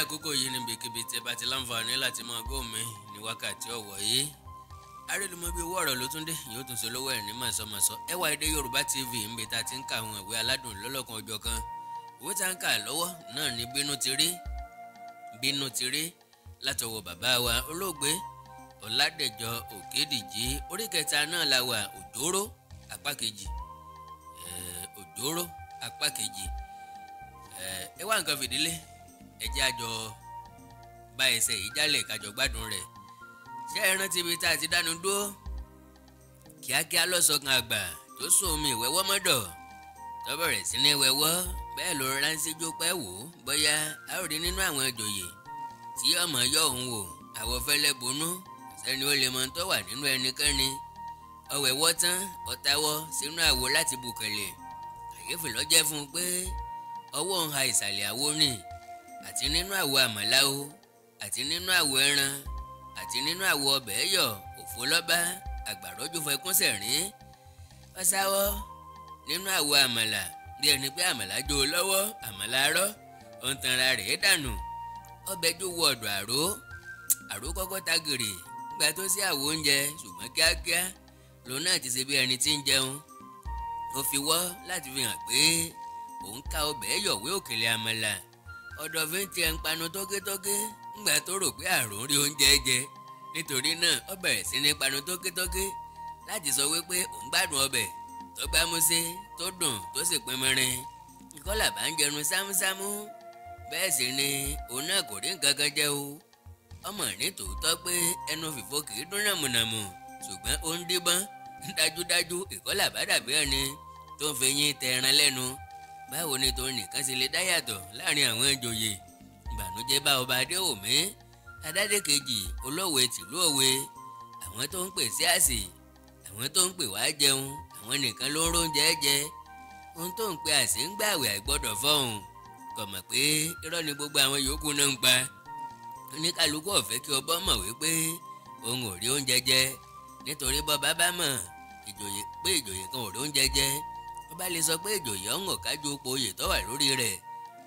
Àkókò yìí níbikíbi tí ẹ bá ti láǹfààní láti máa gbọ́ mi ní wákàtí ọ̀wọ̀ yìí. Arélùmọ́bí owó ọ̀rọ̀ ló tún dé, yóò tún ṣe lówó ẹ̀ ní màsọ́màsọ́. Ẹwà Èdè Yorùbá TV ń bẹ tá a ti ń ka àwọn ìwé aládùn lọ́lọ́kan ọjọ́ kan. Ìwé tá a ń kà lọ́wọ́ náà ni Bínú ti rí, Bínú ti rí látọwọ́ bàbá wa olóògbé Ọládẹ̀jọ Òkèdìjì. Orí kẹta náà la wà, Òjòrò apá kejì. Òjòrò apá kejì. Ẹ wá nǹkan fìdílé, ẹ jẹ́ àjọ bá ẹsẹ̀ yìí jálẹ̀ kájọ gbádùn rẹ̀. Ṣé ẹ rántí ibi tá a ti dánu dúró? Kíákíá lọ́sọ̀kan àgbà tó sún omi ìwẹ́wọ́ mọ́dọ̀ tó bẹ̀rẹ̀ sí ní wẹ́wọ́, bẹ́ẹ̀ ló ránṣẹ́ jópẹ́ wò ó bóyá a ó rí nínú àwọn ìjòyè tí ọmọ yọ òun wò. Àwọ̀ fẹ́lẹ́ bonú, sẹ́ni ó lè mọ tó wà nínú ẹnikẹ́ni. Ọ̀wẹ̀wọ́ tán, ọ̀tawọ́ sínú àwo láti bùkẹ̀lẹ̀. Kàyéfì ló jẹ́ fún un pé ọwọ́ ń ha ìsàlẹ̀ àwo ni, àti nínú àwo àmàláwo, àti nínú àwo ẹran, àti nínú àwo ọbẹ̀ ẹ̀yọ̀. Òfò lọ́ba àgbàrọ́jú fẹkún sẹ̀rín. Ọ̀sáwọ́ nínú àwo àmàlà bí ẹni pé àmàlà jó o lọ́wọ́, àmàlà rọ́, ó ń tanra rẹ̀ dànù. Ọbẹ̀ jó wọ ọ̀dọ̀ àró. Àró kọ́kọ́ ta gèrè gbà tó sí àwo oúnjẹ, ṣùgbọ́n kíákíá lòun náà ti ṣe bí ẹni tí ń jẹun. Ó fi wọ́ láti fi hàn pé òun ká ọbẹ̀ ẹ̀yọ̀ wé òkèlè àmàlà. Ọ̀dọ̀ fi ń tiẹ̀ ń panu tókétóké ńgbà tó rò pé àrò ń rí oúnjẹ jẹ. Nítorí náà ó bẹ̀rẹ̀ sí ní panu tókétóké láti sọ wípé òun gbádùn ọbẹ̀ tó gbámúsé, tó dùn, tó sì pinmirin. Ìkọlà bá ń jẹun sámúsámú, bẹ́ẹ̀ sì ni òun náà kò rí nǹkan kan jẹ o. Ọmọ ní tòótọ́ pé ẹnu fìfo kì í dún nàmùnàmù, ṣùgbọ́n ó ń díbọ́n dájúdájú. Ìkọlà bá dàbí ẹni tó ń fẹyín tẹ ẹran lẹ́nu. Báwo ni tòun nìkan ṣe lè dá yàtọ̀ láàrin àwọn ìjòyè? Ìbànújẹ́ bá ọba Adéwòmí Adádé kejì olówe tìlú Òwe. Àwọn tó ń pè sí àsè, àwọn tó ń pè wá jẹun, àwọn nìkan ló ń róúnjẹ jẹ. Ohun tó ń pè àsè ń gbààwẹ̀ àìgbọ́dọ̀ fọ́hùn. Kò mọ̀ pé irọ́ ni gbogbo àwọn yòókù náà ń pa. Oníkálukú ò fẹ́ kí ọba mọ̀ wípé òun ò rí oúnjẹ jẹ. Nítorí bọ́ba bá mọ̀ ìjòyè pé ìjòyè kan ò rí oúnjẹ jẹ, ọba lè sọ pé ìjòyè ọ̀hún ò kájú ipò oyè tó wà lórí rẹ̀.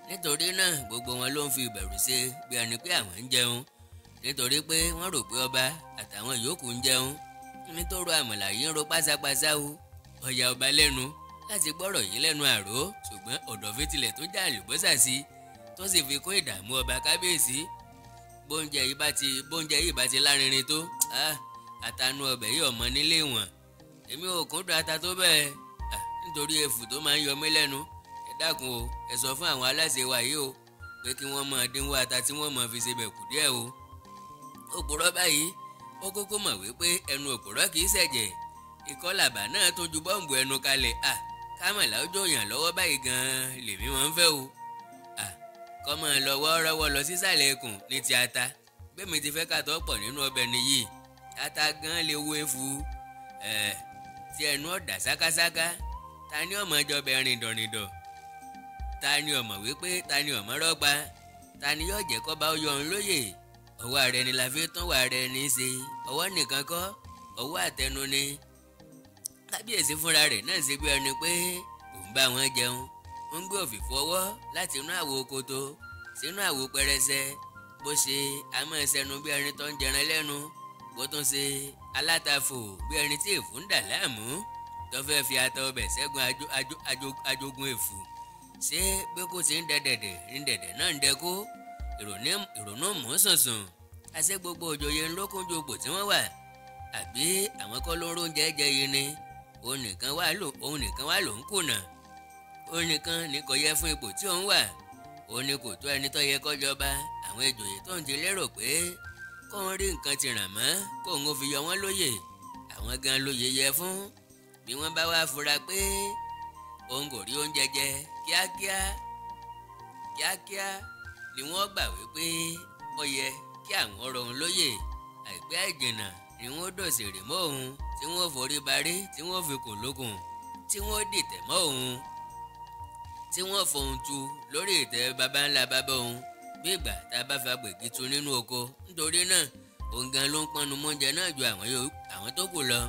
Nítorí náà gbogbo wọn ló ń fi ìbẹ̀rù ṣe bí ẹni pé àwọn ń jẹun, nítorí pé wọ́n rò pé ọba àtàwọn yòókù ń jẹun. Nítorí àmàlà yìí ń ro pásápásá o. Ọ̀yà ọba lẹ́nu láti gbọ́rọ̀ yìí lẹ́nu àró, ṣùgbọ́n ọ̀dọ̀fín tilẹ̀ tó já àlùbọ́sà sí, tó sì fi kún ìdààmú ọba kábíyèsí. Bóúnjẹ yìí bá ti lárinrin tó, àtànú ọbẹ̀ yìí ọmọ nílé wọn. Èmi ò kúndùn ata tó bẹ́ẹ̀, nítorí ẹ̀fù tó máa ń yọ mí lẹ́nu. Ẹ dákun o, ẹ sọ fún àwọn aláṣẹ wa yìí o pé kí wọ́n máa dínwó ata tí wọ́n máa fi ṣebẹ̀ kù díẹ̀ o. Òpùrọ́ báyìí ó kókó mọ̀ wípé ẹnu òpùrọ́ kì í ṣẹ̀jẹ̀. Ìkọlàbà náà tó ju bọ́ǹbù ẹnu kalẹ̀. Kámọ̀lá ó jòyàn lọ́wọ́ báyìí gan-an lèmi wọ́n ń fẹ́ o. Kọ́ máa lọ wọ́ọ́rọ́wọ́ lọ sísàlẹ̀ ikùn ní ti ata. Gbẹ̀mí ti fẹ́ kàtọ́ pọ̀ nínú ọbẹ̀ nìyí. Ata gan lè wo efu tí ẹnu ọ̀dà sákásáká. Ta ni ọmọ jọbẹ̀ rìndọ̀rìndọ̀? Ta ni ọmọ wípé ta ni ọmọ rọ́pa? Ta ni yóò jẹ́ kọ́ba ó yọ òun lóyè? Ọwọ́ ààrẹ ni la fi tún wà rẹ ní í ṣe. Ọwọ́ nìkan kọ́, ọwọ́ àtẹnu ni. Kábíyèsí fúnra rẹ̀ náà ṣe bí ẹni pé òun bá wọn jẹun. Ó ń gbé òfìfo ọwọ́ láti inú àwo koto sínú àwo pẹrẹsẹ. Bó ṣe a máa ṣẹnu bí ẹni tó ń jẹran lẹ́nu, bó tún ṣe alátakò bí ẹni tí èfú ń dà láàmú tó fẹ́ fi ata ọbẹ̀ ṣẹ́gun ajogun èfú. Ṣé bí kò sí ń dẹ̀dẹ̀dẹ̀ ń dẹ̀dẹ̀ náà ń dẹ́kó? Ìrònú mú sùnsùn. Àṣé gbogbo òjòyè ńlọkùnjú ipò tí wọ́n wà, àbí àwọn kọ́ ló ń róúnjẹ jẹ yìí ni? Òun nìkan wà ló ń kùnà. Òun nìkan ni kò yẹ fún ipò tí òun wà. Òun ni kò tó ẹni tó yẹ kó jọba. Àwọn ìjòyè tó ń ti lérò pé kóun rí nǹkan ti ràn mọ́ kóun ó fi yọ wọ́n lóyè, àwọn gan lóyè yẹ fún. Bí wọ́n bá wá fura pé òun kò rí oúnjẹ jẹ, kíákíá kíákíá ni wọ́n gbà wípé ó yẹ kí àwọn ọ̀rọ̀ òun lóyè. Àìpẹ́ àìjìnà ni wọ́n dòṣèrè mọ́ òun, tí wọ́n forí barí, tí wọ́n fi kùn lókun, tí wọ́n dìtẹ̀ mọ́ òun, tí wọ́n fohùn tu lórí ìtẹ́ baba ńlá bàbá òun bí ìgbà tá a bá fa gbègì tu nínú oko. Nítorí náà òun gan ló ń pọnnu mọ́únjẹ náà ju àwọn tó kù lọ.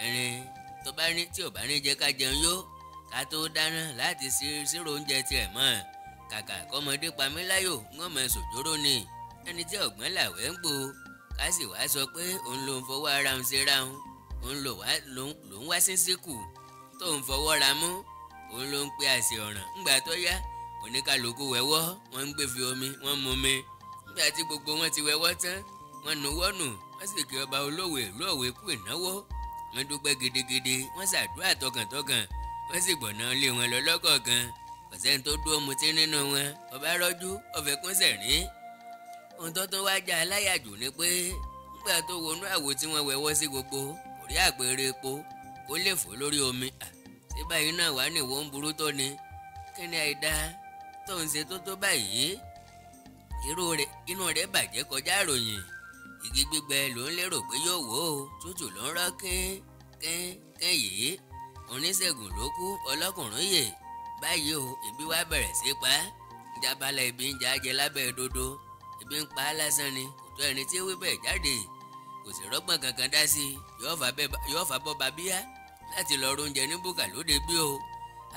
Ẹni tó bá ní tí ò bá ní jẹ́ ká jẹun yó, ká tó dáná láti ṣírò oúnjẹ tiẹ̀ mọ́. Kàkà kọ́mọdé pamí láyò wọ́n mọ̀ sòjóró ni. Ẹni tí ọ̀gbọ́n làwẹ̀ ń gbò ká sì wá sọ pé òun ló ń fọwọ́ ara òun ṣe ra òun, òun ló ń wá sínsínkù tó ń fọwọ́ ra mú, òun ló ń pe àṣẹ ọ̀ràn. Ńgbà tó yá oníkàlùkù wẹ̀wọ́, wọ́n ń gbé fi omi, wọ́n mú mi. Nígbà tí gbogbo wọn ti wẹ̀wọ́ tán, wọ́n nuwọ́ nù, wọ́n sì kí ọba olówó ìlú Òwe kú ìnáwó. Wọ́n dúpẹ́ gidigidi, wọ́n ṣàdúrà tọkàntọkàn, wọ́n sì gbọ̀nà lé wọn lọ lọ́kọ̀ọ̀kan. Kò sẹ́ni tó dúró mutí nínú wọn. Ọba rọ́jú, ọ̀fẹ́ kún sẹ̀rín. Ohun tó tún wá já aláyàjù ni pé nígbà tó wọnú àwo tí wọ́n wẹ̀wọ́ sí gbogbo, kò rí àpẹẹrẹ epo kó lè fò lórí omi. Ṣé báyìí náà wà ní ìwọ ń burú tó ni? Kí ni àìdá tó ń ṣe tó tó báyìí? Inú rẹ̀ bàjẹ́ kọjá àròyìn. Igi gbígbẹ ló ń lérò pé yóò wó o, tútù ló ń rọ́ kín kín kín yìí. Oníṣègùn ló kú, ọlọ́kùnrin yè. Báyìí o, ebi wá bẹ̀rẹ̀ sí pa. Jábálà ebi ń jájẹ lábẹ́ dodo. Ebi ń pa á lásán ni, kò tó ẹni tí wí bẹ́ẹ̀ jáde. Kò sì rọ́gbọ́n kankan dá sí i. Yóò fà bọ́ babíyá láti lọ róúnjẹ ní búkà lóde bí o.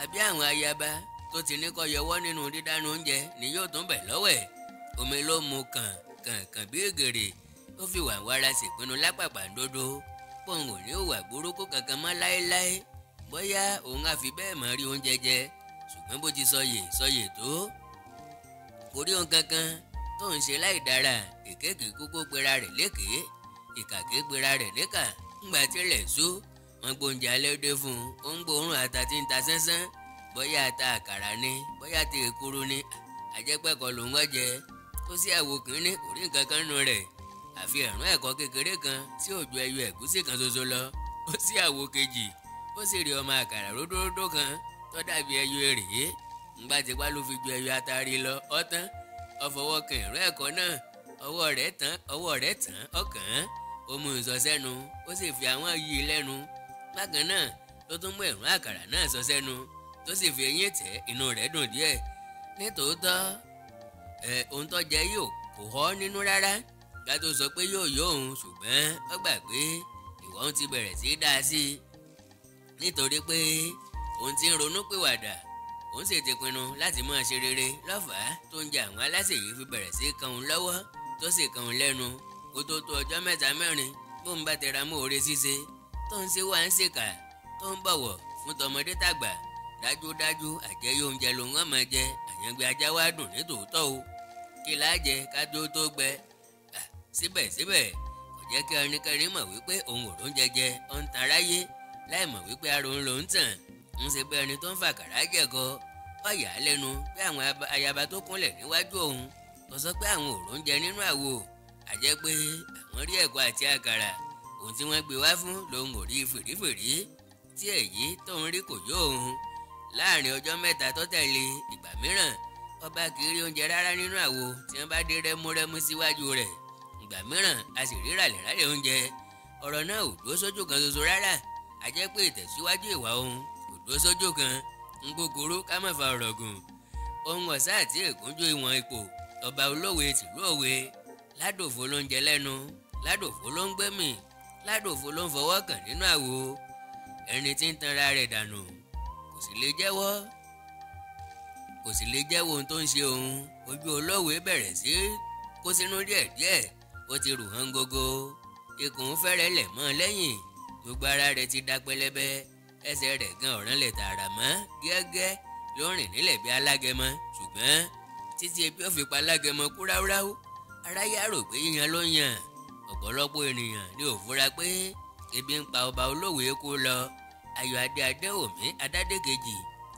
Àbí àwọn ayaba tó ti ní kó yọwọ́ nínú dídánú oúnjẹ ni yóò tún bẹ̀ lọ́wọ́ ẹ̀. Omi ló mu kàn kàn kàn bí ègèrè. Ó fi wà wára ṣèpinnu lápàpàǹdodo pòun ò ní hùwà burúkú kankan mọ́ láéláé. Bóyá òun á fi bẹ́ẹ̀ mọ́ rí oúnjẹ jẹ, ṣùgbọ́n bó ti sọyè sọyè tó, kò rí ohun kankan tó ń ṣe láì dára. Èkéèké kúkú pera rẹ̀ lékèé, ìkàké pera rẹ̀ níkà. Ńgbà tílẹ̀ ṣú, wọ́n gbóúnjẹ alẹ́ dé fún un. Ó ń gbóòórùn ata tí ń ta sánsán. Bóyá ata àkàrà ni, bóyá ti èkuru ni, àjẹpẹ́kọ̀ ló ń wá jẹ. Ó sì àwo kìíní, kò rí nǹkan kan nù rẹ̀ àfi ẹ̀rún ẹ̀kọ́ kékeré kan tí ò ju ẹyọ ẹ̀gúsí kan ṣoṣo lọ. Ó sì àwo kejì, ó sì rí ọmọ àkàrà ródóródó kan tó dàbí ẹyọ èrè. Ńgbà tí wá ló fi ju ẹyọ atari lọ, ọ̀tán ó fọwọ́ kan ẹ̀rún ẹ̀kọ́ náà, ọwọ́ rẹ̀ tán, ọwọ́ rẹ̀ tán, ọkàn ó mú ìsọ sẹ́nu, ó sì fi àwọn yí lẹ́nu. Bákan náà ló tún mú ẹ̀rún àkàrà náà sọ sẹ́nu, tó sì fi eyín tẹ̀, inú rẹ̀ dùn díẹ̀. Nítòótọ́ ohun tó jẹ yóò kò họ́ nínú rárá, ká tó sọ pé yóò yó òun, ṣùgbọ́n ó gbà pé ìwà òun ti bẹ̀rẹ̀ sí í dá sí i. Nítorí pé òun ti ń ronú pìwàdà, òun sì ti pinnu láti máa ṣe rere lọ́fàá tó ń jẹ àwọn aláṣẹ yìí fi bẹ̀rẹ̀ sí í kan òun lọ́wọ́ tó sì kan òun lẹ́nu. Kó tó tó ọjọ́ mẹ́ta mẹ́rin bóun bá tẹra mọ́ oore ṣíṣe tó ń ṣe wá ń ṣèkà tó ń bọ̀wọ̀ fún tọmọdé tàgbà, dájúdájú àjẹyó oúnjẹ lòun á máa jẹ. Àyàngbé ajá wá dùn ní tòótọ́ o. Kí láá jẹ ká tó tó gbẹ? Síbẹ̀síbẹ̀ kò jẹ́ kí ẹnikẹ́ni mọ̀ wípé òun ò róúnjẹ jẹ, ó ń tan aráyé láì mọ̀ wípé ara òun ló ń tàn. Ń ṣe bí ẹni tó ń fàkàrà jẹ̀kọ. Ó yà á lẹ́nu pé àwọn ayaba tó kúnlẹ̀ níwájú òun kò sọ pé àwọn ò róúnjẹ nínú àwo. Àjẹ́ pé àwọn rí ẹ̀kọ àti àkàrà, ohun tí wọ́n gbé wá fún lòun ò rí fìrífìrí, tí èyí tóun rí kò yó òun. Láàrin ọjọ́ mẹ́ta tó tẹ̀lé, ìgbà mìíràn ọba kì í rí oúnjẹ rárá nínú àwo tí wọ́n bá dé rẹ́múrẹ́mú síwájú rẹ̀. Ìgbà mìíràn a sì rí ràlẹ̀ràlẹ̀ oúnjẹ. Ọ̀rọ̀ náà ò dúró sójú kan ṣoṣo rárá. A jẹ́ pé ìtẹ̀síwájú ìwà òun kò dúró sójú kan. Ń kúkúrú ká má fa ọ̀rọ̀ gùn. Ohun ọ̀sá àti ègúnjú ìwọ̀n ipò ọba olówe tìlú Òwe. Ládòfo ló ń jẹ lẹ́nu, ládòfo ló ń gbẹ́mì, ládòfo ló ń fọwọ́ kàn nínú àwo. Ẹni tí ń tanra rẹ̀ dànù kò sì lè jẹ́wọ́, kò sì lè jẹ́wọ́ ohun tó ń ṣe òun. Ojú olówe bẹ̀rẹ̀ sí kó sínú díẹ̀díẹ̀, ó ti rù hàn gógó. Ikùn fẹ́rẹ̀ lẹ̀ mọ́ lẹ́yìn, gbogbo ara rẹ̀ ti da pẹlẹbẹ, ẹsẹ̀ rẹ̀ gan ọ̀ràn lẹ̀ tààrà mọ́ gẹ́gẹ́ ló rìn nílẹ̀ bí alágẹmọ. Ṣùgbọ́n títí ebi ó fi pa alágẹmọ kú ráúráú, aráyé rò pé yíyan ló yàn. Ọ̀pọ̀lọpọ̀ ènìyàn ni ò fura pé ebi ń pa ọba olówe kú lọ. Ayọ̀ Adé Adéwòmí Adádékejì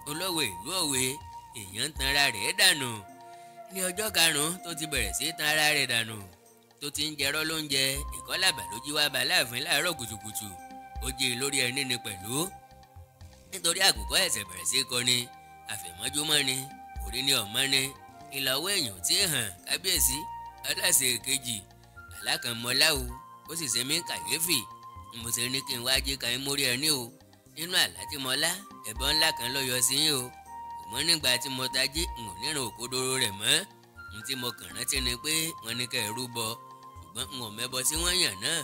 olówe ìlú Òwe, èèyàn ń tanra rẹ̀ dànù. Ní ọjọ́ karùn-ún tó ti bẹ̀rẹ̀ sí tanra rẹ̀ dànù, tó ti ń jẹrọ́ lóúnjẹ, ìkọ́làbà ló jí wá bá láàfin láàárọ̀ kùtùkùtù. Ó jí lórí ẹni ni pẹ̀lú. Nítorí àkùkọ ẹ̀sẹ̀ bẹ̀rẹ̀ sí kọni, àfẹ̀mọ́júmọ́ ni, orí ni ọ̀mọ́ ni, ìlà ọwọ́ èèyàn tí hàn kábíyèsí aláṣẹ kejì alákànmọ́láwo. Ó sì ṣe mí kàyéfì, mo ṣe ní kí n wá jí kan mórí ẹni o. Nínú àlá tí mo lá, ẹ̀bọ ńlá kan ló yọ sí yín o. Ṣùgbọ́n nígbà tí mo tají, n ò nírun òkodoro rẹ̀ mọ́. N tí mo kàn rántí ni pé wọ́n ní kẹ́ ẹ rúbọ, ṣùgbọ́n n ò mẹ́bọ tí wọ́n yàn náà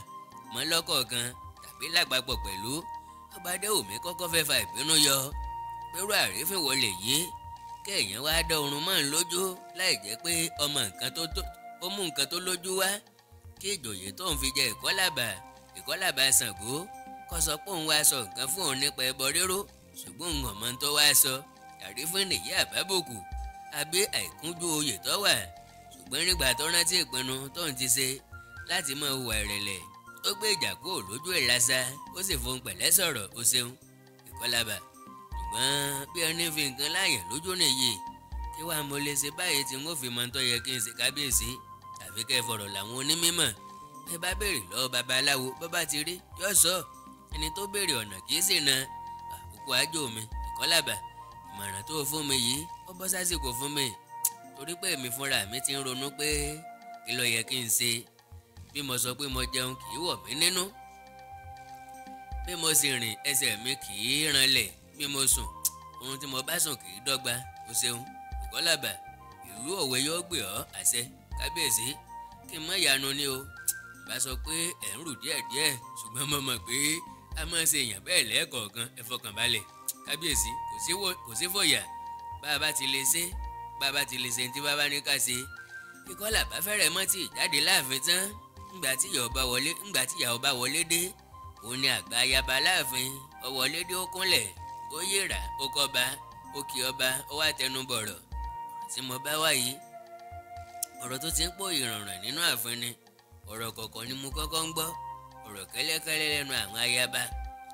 mọ́ lọ́kọ̀ọ̀kan tàbí lápapọ̀ pẹ̀lú. Ọba Adéwòmí kọ́kọ́ fẹ́ fa ìbínú yọ pẹ̀lú àrífín wo lè yí. Kéèyàn wá dán oorun mọ́ ń lójú láì jẹ́ pé ọmọ nǹkan tó ó mú nǹkan tó lójú wá, kí ìjòyè tó ń fi jẹ Ìkọ́làbà Ṣàngó kó sọ pé òun wá sọ nǹkan fún òun nípa ẹbọ rírú, ṣùgbọ́n òun ọ̀mọ́ tó wá sọ àrífín nìyí àbábòkù àbí àìkúnjú oyè tó wà. Ṣùgbọ́n nígbà tó rántí ìpinnu tó ń ti ṣe láti máa hùwà ìrẹ̀lẹ̀, ó gbé ìjà kúrò lójú ìlàsà, ó sì fohùn pẹ̀lẹ́ sọ̀rọ̀. Ó ṣeun Ìkọ́làbà, ṣùgbọ́n bí ẹni fi nǹkan láàyè lójú nìyí, kí wàá mo lè ṣe báyìí tí n ó fi mọ tó yẹ kí n ṣe kábíyèsí? Àfi kẹ́ ẹ fọ̀rọ̀ làwọn onímọ̀. Ẹ bá béèrè lọ́wọ́ babaláwo, bó bá ti rí yóò sọ. Ẹni tó béèrè ọ̀nà kì í sì na àkókò àjò mi. Ìkọ́làbà, ìmọ̀ràn tó fún mi yìí ó bọ́ sásìkò fún mi, torí pé èmi fúnra mi ti ń ronú pé kí ló yẹ kí n ṣe. Bí mo sọ pé mo jẹun kì í wọ̀ mí nínú, bí mo sì rìn ẹsẹ̀ mi kì í ranlẹ̀, bí mo sùn ohun tí mo bá sùn kì í dọ́gba. O ṣeun Ìkọ́làbà, ìlú Òwe yóò gbé ọ. Àṣẹ kábíyèsí. Kí n mọ ìyanu ni o bá sọ pé ẹ̀ ń rù díẹ̀díẹ̀, ṣùgbọ́n mo mọ̀ pé a máa ṣe èèyàn bẹ́ẹ̀ lẹ́ẹ̀kọ̀ọ̀kan. Ẹ fọkàn balẹ̀ kábíyèsí, kò sí fòyà. Bá a bá ti lè ṣe, bá a bá ti lè ṣe ní tí bá bá ní ká ṣe. Ìkọ́làbà fẹ́rẹ̀ mọ́ tí ìjáde láàfin tán ńgbà tí ìyá ọba wọlé dé. Òun ni àgbà ayaba láàfin. Ó wọlé dé, ó kúnlẹ̀, ó yèrà, ó kọba, ó kí ọba, ó wá tẹnu bọ̀rọ̀. Tí mo bá wá yìí, ọ̀rọ̀ tó ti ń pò ìrànràn nínú ààfin ni. Ọ̀rọ̀ kọ̀ọ̀kan ni mo kọ́kọ́ ń gbọ́, ọ̀rọ̀ kẹ́lẹ́kẹ́lẹ́ lẹ́nu àwọn ayaba,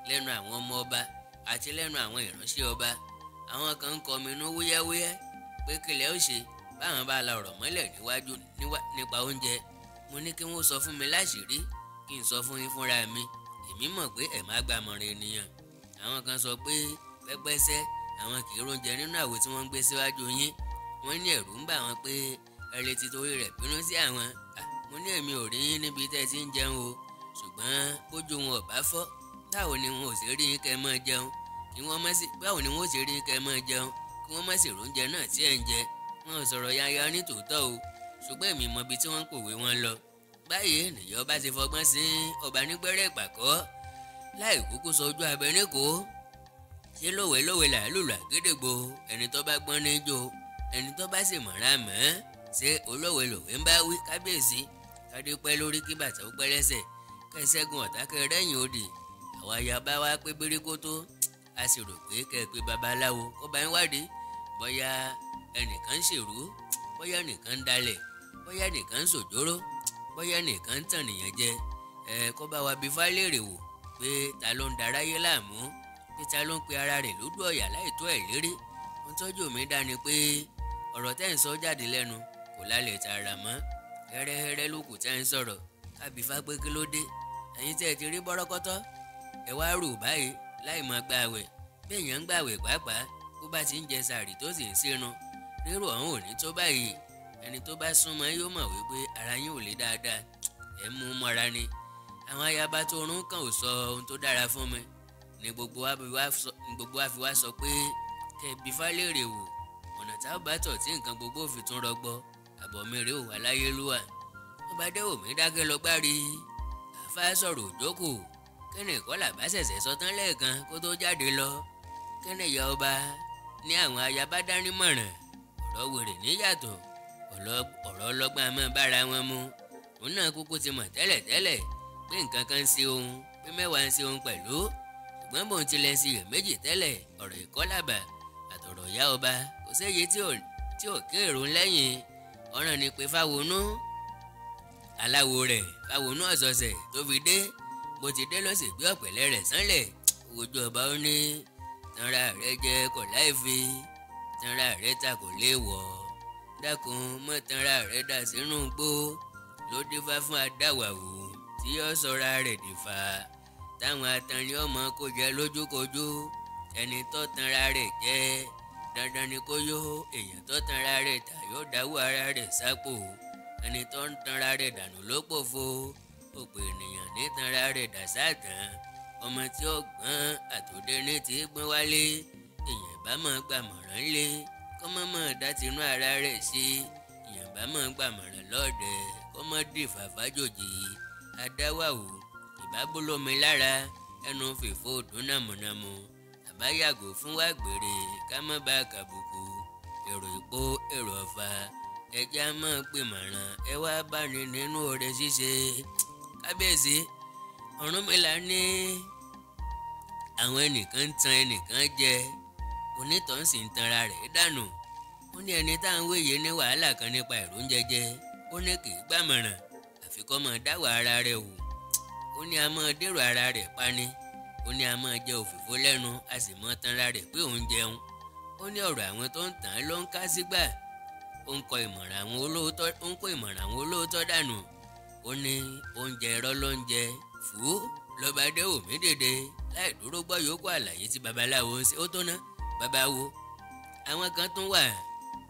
lẹ́nu àwọn ọmọ ọba àti lẹ́nu àwọn ìránṣẹ́ ọba. Àwọn kan ń kọminú wúyẹ́wúyẹ́ pé kílẹ̀ ó ṣe báwọn bá la ọ̀rọ̀ mọ́lẹ̀ níwájú nípa oúnjẹ. Mo ní kí wọ́n sọ fún mi láṣìírí, kí n sọ fún yín fúnra mi. Èmi mọ̀ pé ẹ̀ má gbàmọ̀ràn ènìyàn. Àwọn kan sọ pé pẹ́pẹ́sẹ́ àwọn kì í róúnjẹ nínú àwo tí wọ́n ń gbé síwájú yín. Wọ́n ní ẹ̀rù ń bà wọ́n pé ẹ lè ti torí rẹ̀ bínú sí àwọn. Mo ní èmi ò rí yín níbi tẹ́ ẹ ti ń jẹun o, ṣùgbọ́n bójú wọn ò bá fọ́, báwo ni wọn ò ṣe rí yín kẹ́ ẹ máa jẹun? Kí wọ́n má sì báwo ni wọn ò ṣe rí yín kẹ́ ẹ máa jẹun kí wọ́n má sì róúnjẹ náà tí ẹ̀ ń jẹ? Wọn ò sọ̀rọ̀ yanya ní tòótọ́ o, ṣùgbọ́n èmi mọ ibi tí wọ́n ń pòwe wọn lọ. Báyìí nìyẹn ọba ti fọgbọ́n sí ọba nígbẹ́rẹ́ ìpàkọ́ láì kúkú sọ ojú abẹ níkò. Ṣé lówelówe là lùlù àgídìgbò? Ẹni tó bá gbọ́n ní jó, ẹni tó bá sì mọ̀ra mọ́. Ṣé olówe lòwe ń bá wí kábíyèsí? Kádé pẹ́ lórí kí bàtà ó pẹ́ lẹ́sẹ̀, kẹsẹ́gun ọ̀tá kẹrẹ́yìn òdì. Àwa ayaba wa pé bíríkótó, a sì rò pé kẹ́ ẹ pé babaláwo kó bá ń wádìí bóyá ẹnìkan ń ṣèrú, bóyá ẹnìkan ń dalẹ̀, bóyá ẹnìkan ń ṣòjóró, bóyá ẹnìkan ń tàn nìyẹn jẹ. Ẹ kó bá wa bí fálẹ́rè wò pé ta ló ń daráyé láàmú, pé ta ló ń pe ara rẹ̀ lójú ọ̀yà láì tó ẹ̀ lérí. Ohun tọ́jú mi dá ni pé ọ̀rọ̀ tẹ́ ń sọ jáde lẹ́nu kò lálẹ́ tààrà mọ́. Hẹ́rẹ́hẹ́rẹ́ ló kù tẹ́ ń sọ̀rọ̀. Kábífá pé kí ló dé? Ẹ̀yin tẹ́ ẹ ti rí bọ́rọ́kọ́tọ́, ẹ wá rò báyìí láì máa gbààwẹ̀. Bí èèyàn ń gbààwẹ̀ pàápàá, bó bá ti ń jẹ sàárì tó sì ń sírun, rírò ọ̀hún ò ní tó báyìí. Ẹni tó bá súnmọ́ yóò mọ̀ wípé ara yín ò lè dáadáa, ẹ mú mọ́ra ni. Àwọn ayaba tó rún kàn ò sọ ohun tó dára fún mi ní gbogbo wa fi wá sọ pé kẹ́ ẹ bí fálẹ́rè wò ọ̀nà tá a bá tọ̀ tí nǹkan gbogbo fi tún rọgbọ. Àbọ̀ mi rèé ò aláyélúwà. Ọba Déwòmí dákẹ́ lọ gbárí. Àfa sọ̀rọ̀ òjókòó. Kẹ́ni Ìkọ́làbà ṣẹ̀ṣẹ̀ sọ tán lẹ́ẹ̀kan kó tó jáde lọ. Kẹ́ni ìyá ọba ní àwọn ayaba dání mọ̀ràn. Ọ̀rọ̀ wèrè níyàtọ̀, ọ̀rọ̀ ọlọ́gbọ́n a máa bára wọn mu. Òun náà kúkú ti mọ̀ tẹ́lẹ̀tẹ́lẹ̀ pé nǹkan kan ń ṣe òun, pé mẹ́wàá ń ṣe òun pẹ̀lú. Ṣùgbọ́n bóun tilẹ̀ ń ṣiyèméjì tẹ́lẹ̀, ọ̀rọ̀ Ìkọ́làbà àtọ̀rọ̀ ìyá ọba kò séye tí ò kéèrò lẹ́yìn. Ọ̀ràn ni pé Fáwọnú aláwo rẹ̀ Fáwọnú ọ̀sọ̀ọ̀sẹ̀ tó fi dé, bó ti dé ló sì gbé ọ̀pẹ̀lẹ̀ rẹ̀ sánlẹ̀. Ojú ọba ó ní tanra rẹ̀ jẹ kọ̀ láì fi, tanra rẹ̀ ta kò lè wọ̀, dákun mọ́ tanra rẹ̀ dà sínú gbó. Ló dífá fún adáwàwò tí yóò sọra rẹ̀ dìfà, táwọn atanni ọmọ kò jẹ lójúkojú. Ẹni tó tanra rẹ̀ jẹ dandan ni kó yó, èèyàn tó tanra rẹ̀ tà yóò dáwọ́ ara rẹ̀ sápò. Ẹni tó ń tanra rẹ̀ dànù ló pòfo, òpè ènìyàn ní tanra rẹ̀ dà sátán. Ọmọ tí ó gbọ́n àtòdé ní ti gbọ́n wálé, èèyàn bá máa gbàmọ̀ràn lé, kọ́ mọ́ mọ́ dá tinú ara rẹ̀ sí. Èèyàn bá máa gbàmọ̀ràn lọ́dẹ, kọ́ mọ́ dì fàfájòjì. Adáwàwò ìbábólómi lára, ẹnu fìfò dún nàmúnàmú. Àbá yàgò fún wàgbèrè ká má bá kàbùkù. òpó èrò ọ̀fà ẹja máa pè mọ̀ràn ẹ wá bá ní nínú oore ṣíṣe. Kábíyèsí, Ọ̀rúnmìlà ní àwọn ẹnìkan ń tan ẹnìkan jẹ, onítọ̀hún sì ń tanra rẹ̀ dànù. Ó ní ẹni tá à ń wéyè ní wàhálà kan nípa èrò oúnjẹ jẹ, ó ní kì í gbàmọ̀ràn àfi kó máa dáwọ̀ ara rẹ̀ wò. Ó ní a máa dèrò ara rẹ̀ pani, ó ní a máa jẹ òfìfo lẹ́nu, a sì máa tanra rẹ̀ pé òun jẹun. Ó ní ọ̀rọ̀ àwọn tó ń tàn án ló ń ká sígbà. Ó ń kọ ìmọ̀ràn àwọn olóòótọ́, ó ń kó ìmọ̀ràn àwọn olóòótọ́ dànù. Ó ní oúnjẹ irọ́ ló ń jẹ fú. Lọ́ba Adéwùmí dìde láì dúró gbọ́ yòókù àlàyé tí babaláwo ń ṣe. Ó tó ná babawo. Àwọn kan tún wà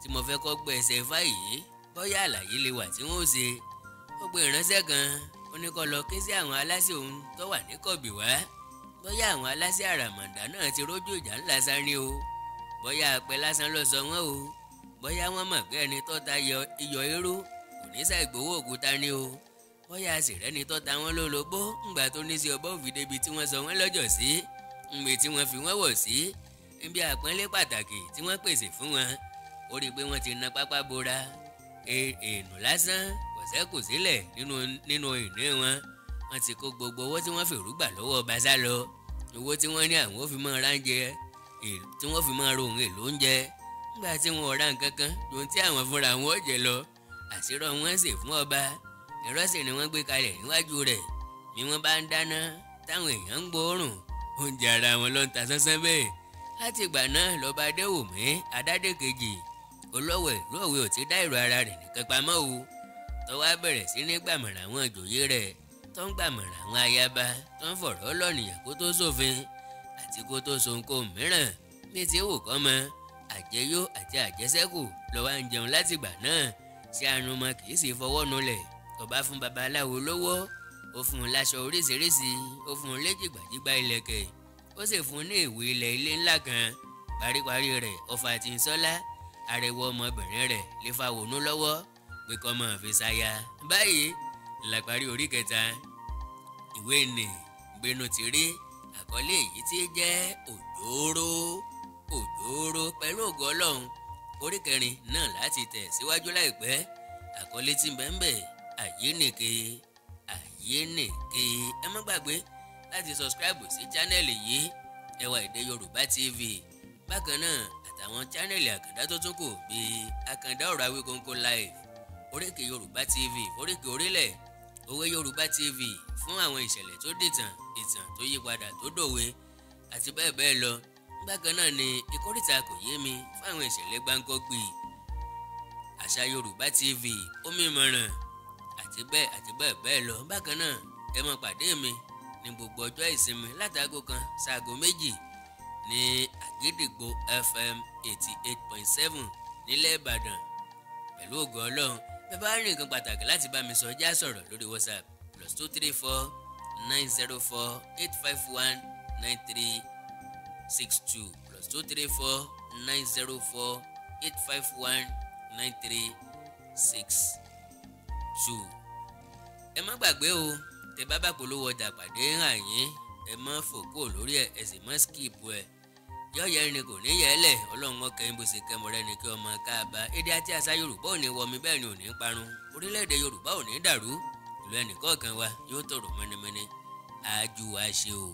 tí mo fẹ́ kọ́ gbọ́ ẹsẹ̀ ifá yìí, bóyá àlàyé lè wà tí wọ́n ó ṣe. Ó pe ìránṣẹ́ kan, ó ní kó lọ ké sí àwọn aláṣẹ òun tó wà ní Kọ̀bí wá, bóyá àwọn aláṣẹ àràmàǹdà náà ti rójú ìjà ńlá sáré o, bóyá apẹ lásán ló sọ wọ́n o, bóyá wọ́n mọ̀ pé ẹni tó ta iyọ̀ irú kò ní ṣàìgbowó òkúta ni o, bóyá àṣìrẹ́ni tó ta wọ́n lólobó ńgbà tó ní sí ọba òfin débi tí wọ́n sọ wọ́n lọ́jọ́ sí, ńgbè tí wọ́n fi wọ́n wọ̀ sí, níbi àpọ́nlé pàtàkì tí wọ́n pèsè fún wọn. Ó rí i pé wọ́n ti na pápá bora, èènù lásán kò ṣẹ́kù sílẹ̀ nínú ìní wọn. Wọ́n ti kó gbogbo owó tí wọ́n fèrú gbà lọ́wọ́ ọba sá lọ, owó tí wọ́n ní àwọn ò fi máa ránjẹ, tí wọ́n fi máa rohun èlò oúnjẹ. Nígbà tí wọn ò ra nǹkan kan ohun tí àwọn fúnra wọn ò jẹ lọ, àṣírọ́ wọn sì fún ọba. Irọ́ sì ni wọ́n gbé kalẹ̀ níwájú rẹ̀. Bí wọ́n bá ń dáná táwọn èèyàn ń gbóòórùn, oúnjẹ ara wọn ló ń ta sánsán bẹ́ẹ̀. Láti ìgbà náà lọ́ba Adéwùmí Adádé kejì olówó ìlú Ọ̀wẹ̀ ò ti dá èrò ara rẹ̀ nìkan pamọ́ o. Tó wá bẹ̀rẹ̀ sí ní gbàmọ̀ràn àwọn ìjòyè rẹ̀, tó ń gbàmọ̀ràn àwọn ayaba, tó ń fọ̀rọ̀ lọ́nìyàn kó tó ṣòfin àti kó tó so nǹkan mìíràn. Bí ti wù kọ́ mọ, àjẹyó àti àjẹsẹ́kù ló wá ń jẹun látìgbà náà. Ṣé arúmọ kì í sì fọwọ́ nulẹ̀. Ọba fún babaláwo lówó, ó fún un láṣọ oríṣiríṣi, ó fún un léjìgbàjígbà ìlẹ̀kẹ̀, ó sì fún un ní ìwé ilẹ̀ ilé ńlá kan. Paríparí rẹ̀, ọfà àti ìsọ́lá arẹwọ ọmọbìnrin rẹ̀ lè fa wònú lọ́wọ́ pé kọ́ mọ̀ fi ṣaya. Báyìí làparí orí kẹta ìwé nì gbénu ti rí àkọlé èyí tí jẹ́ òjòòrò òjòòrò pẹ̀lú ògo Ọlọ́run. Orí kẹrin náà láti tẹ̀ síwájú láìpẹ́. Àkọlé tí ń bẹ ń bẹ àyénìke àyénìke. Ẹ má gbàgbé láti sọ̀scribe sí chánẹ́ẹ̀lì yìí, Ẹwà Èdè Yorùbá TV. Bákan náà àtàwọn chánẹ́ẹ̀lì àkàndá tó tún kù bíi Àkàndá Ọ̀rọ̀ Awíkonko Live, Oríkì Yorùbá TV, Oríkì Orílẹ̀, Òwe Yorùbá TV fún àwọn ìṣẹ̀lẹ̀ tó dìtàn, ìtàn tó yípadà tó dòwe àti bẹ́ẹ̀ bẹ́ẹ̀ lọ. Bákan náà ni Ìkórìtà Kò Yé Mi fún àwọn ìṣẹ̀lẹ̀ gbáǹkọ́gbì, Àṣà Yorùbá TV, Omi Ìmọ̀ràn àti bẹ́ẹ̀ bẹ́ẹ̀ lọ. Bákan náà ẹ máa pàdé mi ní gbogbo ọjọ́ ìsinmi látago 1 sáago 2 ní Àgídìgbo FM 88.7 nílẹ̀ Ìbàdàn pẹ̀lú ògo Ọlọ́run. Bẹ́ẹ̀ bá rí nǹkan pàtàkì láti bá mi sọ, já sọ̀rọ̀ lórí WhatsApp +234 904 851 9362, +234 904 851 9362. Ẹ má gbàgbé o, tẹ bá bá polówó ọjà pàdé hàn yín, ẹ má fòkó lórí ẹ, ẹ sì má skip ẹ. Yọ̀yẹ́ ni kò ní yẹ́lẹ̀, Ọlọ́run ọkẹ́ ń bó ṣe kẹ́mọ rẹ ni kí ọmọ káàbá. Èdè àti àṣà Yorùbá ò ní wọmi, bẹ́ẹ̀ ni ò ní parun. Orílẹ̀-èdè Yorùbá ò ní dàrú. Ìlú ẹnìkọ̀ọ̀kan wa yóò tòrò mẹ́nimẹ́ni. Àjù wa ṣe o.